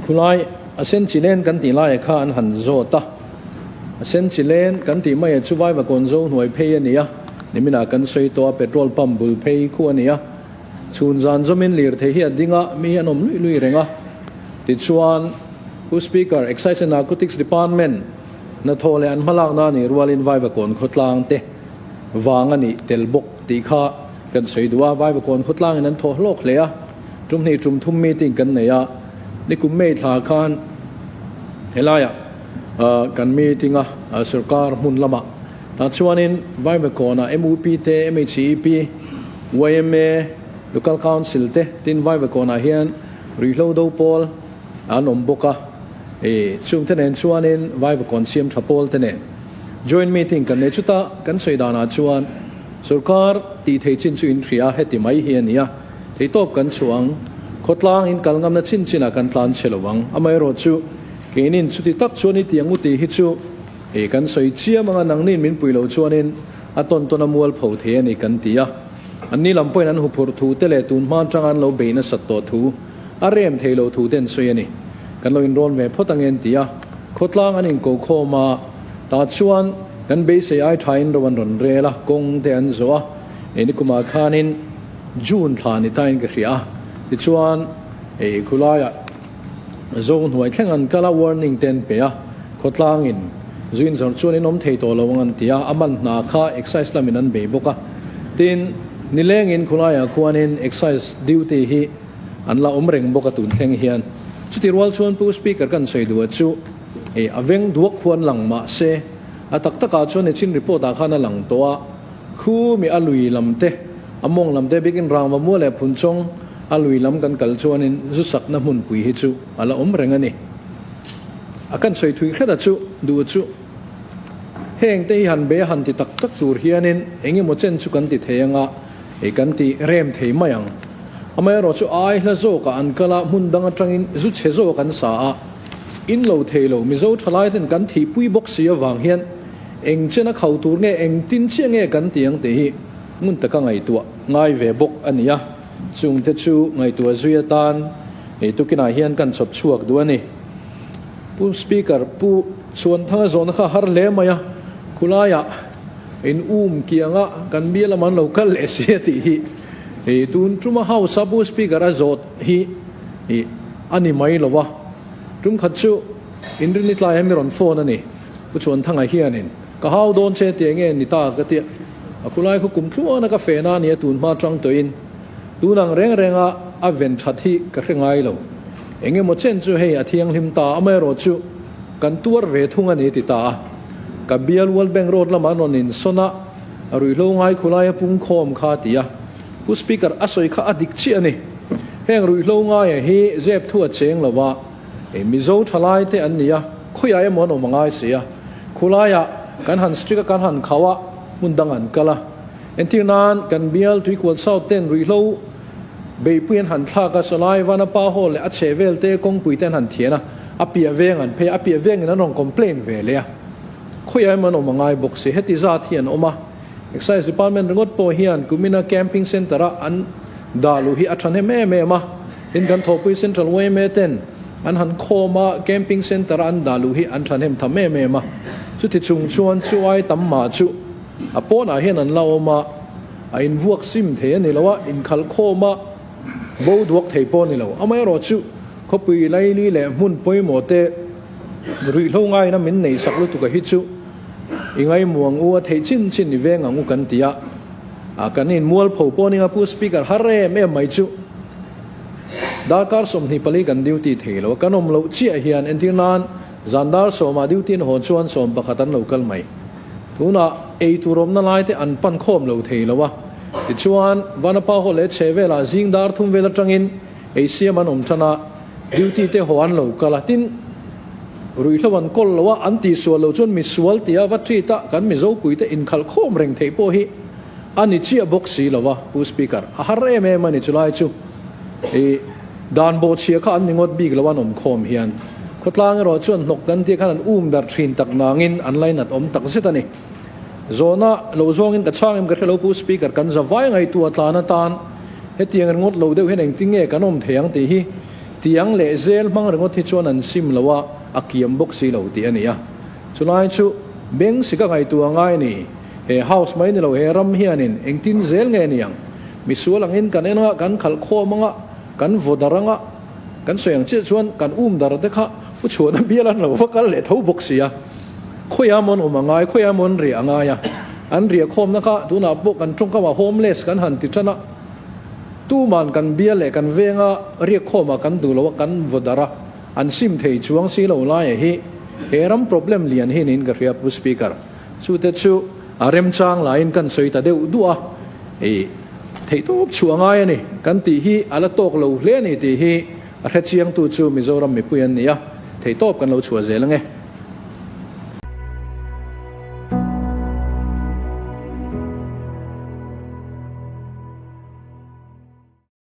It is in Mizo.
Khulai a sen chi len kan tih laia kha an han zawt a, a sen chi len kan tih maia chu Vaivakawn zo hnuai phei a ni a, niminah kan sawi tawh a, petrol pump bul phei khu a ni a, chhun zan zawmin lirthei hi a ding a, mi hi an awm luih luih reng a. Tichuan, Pu Speaker, Excise and Narcotics Department hnathawh leh an hmalakna a nih rualin Vaivakawn khawtlang te vang a nih tel bawk tih kha kan sawi duh a, Vaivakawn khawtlangin an thawh hlawk hle a, tum hnih tum thum meeting kan nei a, nikum May thla khan helaiah kan meeting a, sorkar hmun lamah tah chuanin Vaivakawnah MUP te, MHEP, yma, Local Council te tin Vaivakawnah hian ruihhlo do pawl an awm bawk a, chungte nen chuanin Vaivakawn siam tha pawl te nen joint meeting kan nei chuta kan sawi danah chuan sorkar tih thei chin chu in hria heti mai hi a ni a, Theihtawp kan chhuah ang, khawtlang in kal ngamna chin chinah kan tlan chhe lo ang. Amaherawhchu, keinin chuti tak chuan i tiang u tih hi chu ei kan sawi chiam anga nangnin min pui loh chuanin a tawn tawn a mual pho thei a ni kan ti a. Anni lam pawhin an huphurh thu te leh tun hma atanga an lo bei nasat tawh thu a rem thei loh thu te an sawi a ni. Kan lo inrawn ve phawt ange an ti a. Khawtlang an inkokhawm a, tah chuan kan beisei ai thain ro an rawn rel a, kawng te an zawh a. Nikumah khanin June thla ni tain ka hria a, tichuan hei khulaiah Zo hnuai thleng an kal a, warning te an pe a, khawtlangin zuin zawrh chuan in awm thei tawh lo ang an ti a, a man hna kha excise lamin an bei bawk a, tin nilengin khulaiah khuanin excise duty hi an la awm reng bawk a tun thleng hian. Chuti rual chuan Pu Speaker kan sawi duh a chu hei a veng duak khuan lang mah se a tak takah chuan nichin report ah khan a lang tawh a, Khu mi a lui lam te, a mawng lam te bikin rangva mua leh phun chawng a lui lam kan kal chuanin zu sakna hmunpui hi chu a la awm reng a ni. A kan sawi thui hret a chu, duh chu heng te hi han be a han ti tak tak tur hianin eng emaw chen chu kan ti thei anga ei kan ti rem thei mai ang. Amaherawh chu ai hla zawkah an kal a, hmun dang atangin zu chhe zawk an sa a, in lo thei lo Mizo thalai ten kan thihpui bawk si avang hian Eng chen a khau tur nge, eng tin chiah nge kan ti ang tih hi ngun taka ngaihtuah ngai ve bawk a ni a, chungte chu ngaihtuah zui atan ei tukinah hian kan chhawp chhuak duh a ni. Pu Speaker, Pu Chhuanthanga zawhna kha har hle mai a, khulaiah in um kianga kan bia lam an lo kal leh si a tih hi ei tun tuma House a Pu Speaker a zawt hi a ni mai lo a, tum khat chu inrinni tlai hian mi rawn phone a ni. Pu Chuanthanga hianin, Ka hau dawn che tih enge ni ta ka tia, a khulai khu kum tluana ka fen a nia tun hma tang tawhin tun ang reng renga a ven that hi ka hre ngai lo. Eng emaw chen chu hei a thianghlim ta amaherawh chu kan tuar ve thung a ni ti ta a. Ka bial World Bank Road lamah an rawn insawn a, a ruihhlo ngai khulai a pungkhawm kha ti a. Pu Speaker a sawi kha a dik chiah a ni. Heng ruihhlo ngaia hi zep thu a cheng lo a. Hei Mizo thalai te an ni a, khawiah emaw an awm a ngai si a, khulaiah kan han strict a kan han khauh a, hmun dang an kal a. Entir nan kan bial Tuikual South ten ruihhlo beihpui an han thlak a, Salai Vanapa Hall leh a chheh vel te kawngpui te an han thian a, a piah veng an phei a, a piah vengin an rawn complain ve leh a, khawiah emaw an awm a ngai bawk si. Heti zat hi an awm a, Excise Department ringawt pawh hian kumina Camping Centre a an dah luh hi a thahnem em em a. Tin kan thawhpui Central yma ten an han khawm a, Camping Centre a an dah luh hi an thahnem tham em em a. Chuti chung chuan chu ai tam mah chu a pawnah hian an la awm a, a invuak sim thei a ni lo a, inkhalh khawm a bo duak thei pawh a ni lo. Amaherawhchu khawpui laili leh hmun pawimawh te ruihhlo ngaina min neihsak lutuk a hi chu i ngaimuang u a theih chin chin i veng ang u kan ti a. A kan in mualpho pawh ning a Pu Speaker har em em mai chu darkar 24 kan duty thei lo a, kan awm loh chiah hian entir nan zan dar sawmah duty an haw chuan 11 an lo kal mai. Tunah ei tur awmna lai te an pan khawm lo thei lo a, tichuan Vanapa haw leh chhe velah zing dar thum vel atangin ei siam an awm tan a, duty te haw an lo kal a, tin ruihhlo an kawl lo a, an tihsual lo chuan misual tia va treat a kan Mizopui te inkhalh khawm reng theih pawh hi a ni chiah bawk si lo a, Pu Speaker, a har em em a ni chulai chu i dan bawhchhia kha an ni ngawt bik lo an awm khawm hian khawtlang erawh chuan hnawk kan tia khan an um dar thin tak nangin an lainat awm tak zet a ni. Zawhna lo zawngin ka chhang em ka hre lo Pu Speaker, kan zavai ngaihtuah tlan atan hetiang ringawt lo deuh hian engtin nge kan awm thei ang tih hi. Tiang leh zel hmang ringawt hi chuan an sim lo a, a kiam bawk si lo tih a ni a. Chulai chu beng sika ngaihtuah a ngai a ni. He house mai ni lo he ram hianin engtin zel nge ni ang? Misual angin kan en anga, kan khalh khawm anga, kan vaw dar anga, kan sawi ang chiah chuan kan um dar te kha pu chhuahna bial an lo va kal leh tho bawk si a. Khawiah maw an awm a ngai, khawiah maw an riah a ngai a. An riah khawmna kha tunah pawh kan tawngkamah homeless kan han ti tan a. Tuman kan bial leh kan venga riak khawmah kan duh lo a, kan vaw dar a, an sim thei chuang si lo laia hi he ram problem lian hi niin ka hria Pu Speaker. Chute chu a remchang laiin kan sawi ta deuh duh a, i theihtawp chhuah ngai a ni kan tih hi a la tawk lo hle a ni tih hi a hrechiangtu chu Mizoram mipui an ni a, theihtawp kan lo chhuah zel ang e.